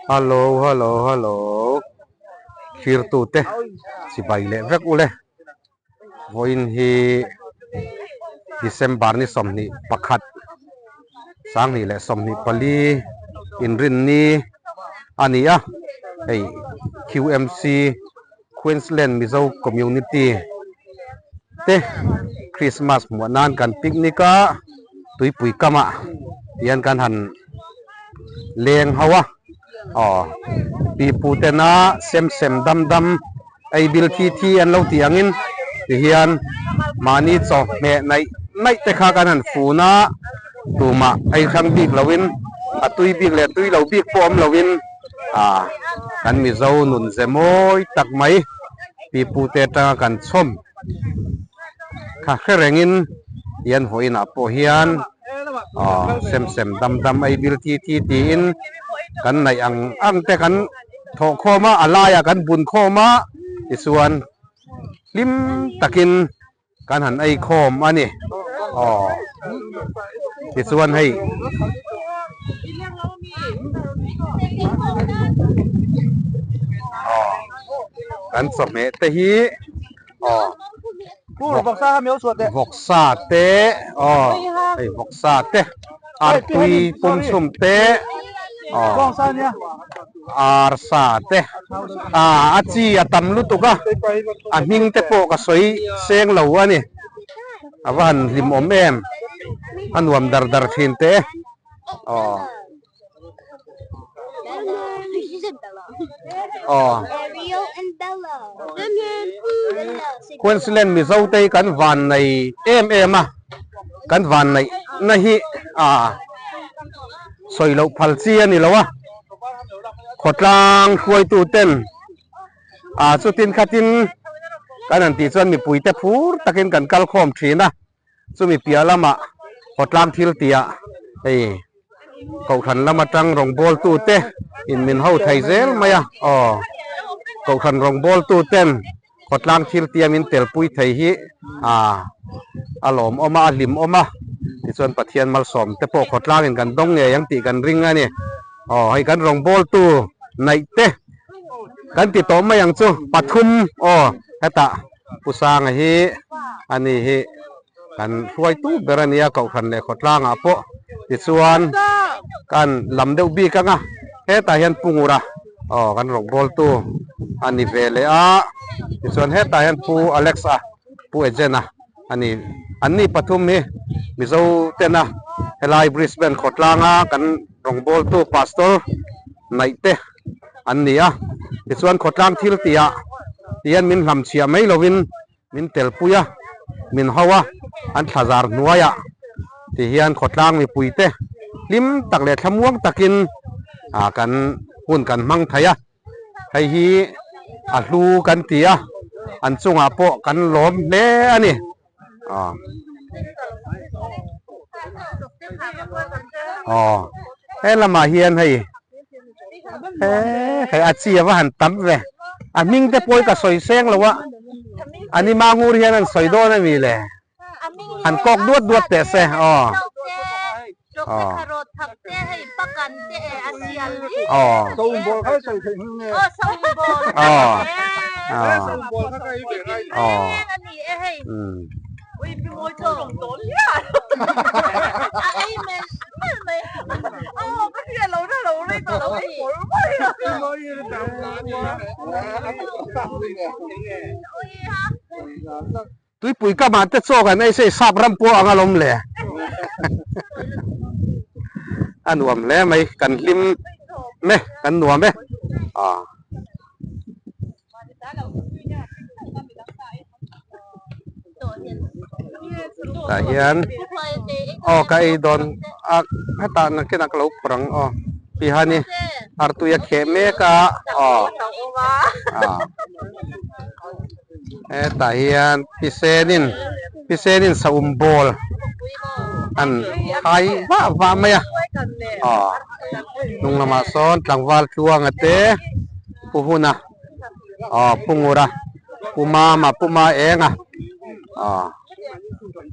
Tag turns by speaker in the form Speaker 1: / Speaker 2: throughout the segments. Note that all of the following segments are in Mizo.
Speaker 1: Hello hello hello thirtu te chibai leh vek ule vawiin hi December ni 21 2024 inrinni a ni a hei Q_M_C Queensland Mizo Community te Christmas hmuah nan kan picnic a tuipui kamah hian kan han leng ho a aw pipu tena sem sem dam dam ei bil thi thi an lo tih angin tihian mahni chawhmeh naih naih te kha kan han fun a tumah ei hrang bik loin a tui bik leh tui lo bik pawh awm loin. Ah kan Mizo nun ze mawi tak mai pipu te atanga kan chhawm kha hre rengin hian vawiin ah pawh hian ah sem sem dam dam ei bil thi thi tiin kan naih ang ang te kan thawh khawm a a laiah kan bun khawm a tichuan hlim takin Kan han ei khawm a ni. Aw. Tichuan hei. Aw. Kan chawhmeh te hi aw. Vawksa te aw. Hei vawksa te artui pumchhum te aw. Arsa te a chi a tam lutuk a, a hming te pawh ka sawi seng lo a ni. A va han hlim awm em, a nuam dar dar thin te aw. Aw. Queensland Mizo te hi kan van nei em em a, kan van neih na hi a. Sawi loh phal chi a ni lo a, khawtlang hruaitu ten ah chutin khatin kan han tih chuan mipuite phur takin kan kal khawm thin a, chumi piah lamah khawtlang thil tihah hei kohhran lam atang rawngbawltu te in min ho thei zel mai a, aw kohhran rawngbawltu ten Khawtlang thil tia min telpui thei hi a lawmawm a, a hlimawm a, tichuan Pathian malsawm te pawh khawtlangin kan dawng ngei ang tih kan ring a ni. Aw hei kan rawngbawltu naih te kan ti tawh mai ang chu pathum aw hetah Pu Sanga hi a ni hi kan hruaitu ber a nia Kohhran leh khawtlangah pawh tichuan kan lam deuh bik ang a, hetah hian Pu Ngura aw kan rawngbawltu a ni ve leh a, tichuan hetah hian Pu Alex a Pu Ejen a a ni. An ni pathum hi Mizo tena helai Brisbane khawtlanga kan rawngbawltu Pastor naih te an ni a, tichuan khawtlang thil tihah tihian min hlamchhiah mai lovin Min telpui a, min ho a, an thlazar hnuaiah ti hian khawtlang mipuite hlim tak leh thlamuang takin kan hun kan hmang thei a, hei hi a hlu kan ti a, an chungah pawh kan lawm hle a ni. Aw he lamah hian hei he a chi a va han tam ve a hming te pawh hi ka sawi seng lo a ani mangur hian an sawi dawn a mi le han kawk duat duat teh se aw aw aw aw aw Tuipui kamah te chaw kan ei se sap ram pawh ang alawm le. A nuam hle mai kan hlim me kan nuam e. Tah hian aw ka ei dawn a hetah nakinah ka lo phawrh ang aw tihani artui a kheh mek a aw hetah hian pisenin pisenin saum ball an khai vah vah mai a aw hnung lamah sawn tlangval tluanga te pu huna aw pu ngura pu mama pu ma enga aw.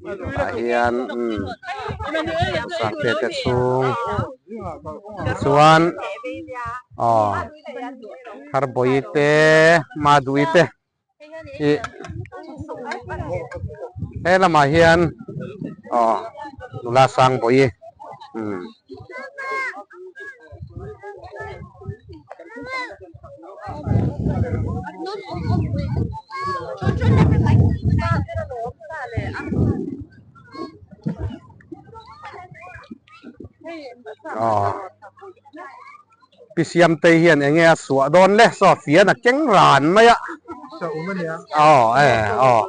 Speaker 1: Tah hian umm Sangte te chhung tichuan aw Tharbawi te Madui te ih he lamah hian aw nula Sangbawi umm. Aw Pi Siamtei hian eng nge a suah dawn le saw fian a keng ran mai a aw e aw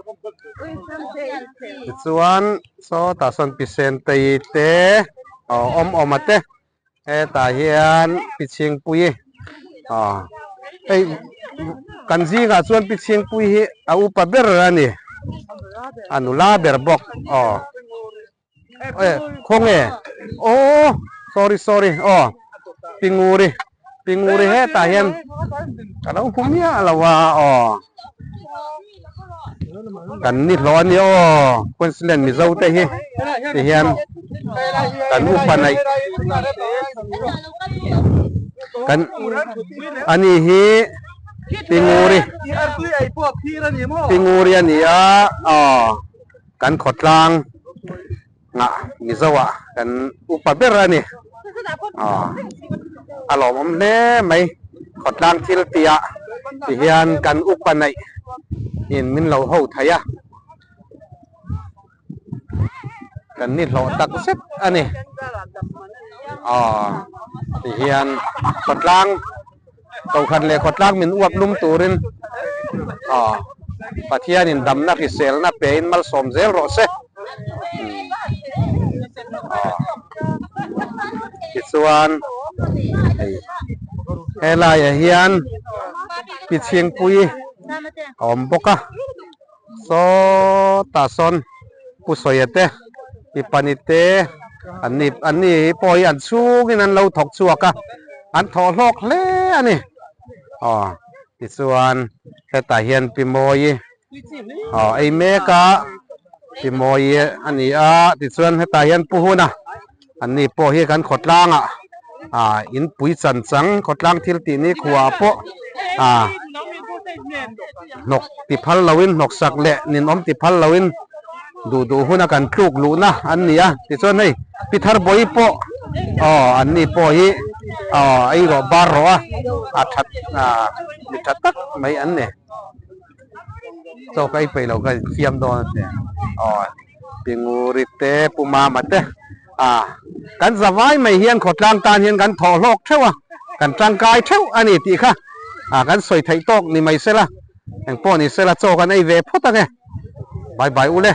Speaker 1: tichuan sawtah sawn Pi Sentei te aw awm awm a te. Hetah hian Pi Chhingpui aw hei kan zingah chuan Pi Chhingpui hi a upa ber a ni a nula ber bawk aw e khawnge aw sorry sorry aw Pi Nguri Pi Nguri hetah hian ka lo hmu miah lo a aw kan ni hlawh a nia aw Queensland Mizo te hi ti hian kan upa neih kan ani hi Pinguri Pinguri a ni a aw kan khawtlang nghah Mizo ah kan upa ber a ni aw a lawmawm hle mai khawtlang thil tih ah ti hian kan upa neih in min lo ho thei a kan ni hlawh tak zet a ni aw ti hian khawtlang Kohhran leh khawtlang min uap lum turin aw Pathianin damna hriselna pein malsawm zel rawh se. Aw tichuan hei helaiah hian Pi Chhingpui a awm bawk a. Sawtah sawn Pu Sawia te, Pi Pani te an ni an ni hi pawh hi an chhungin an lo thawk chhuak a, an thawh hlawk hle a ni. Aw tichuan hetah hian Pi Mawi aw ei mek a, Pi Mawi a ni a, tichuan hetah hian Pu Huna an ni pawh hi kan khawtlangah ah inpui chan chang khawtlang thil tih ni khuaah pawh ah hnawk ti phal loin hnawk sak leh ninawm ti phal loin duh duh huna kan tluk luhna an ni a tichuan hei pi thar bawi pawh aw an ni pawh hi aw ei rawh bar rawh a a that ah mi tha tak mai an ni chaw ka ei peih lo ka infiam dawn a ti aw. Pinguri te Pu Mama te a kan zavai mai hian khawtlang tan hian kan thawh hlawk theuh a, kan tangkai theuh a ni tih kha a kan sawi theih tawk ni mai sela, engpawh ni sela chaw kan ei ve phawt ange. Bye bye ule.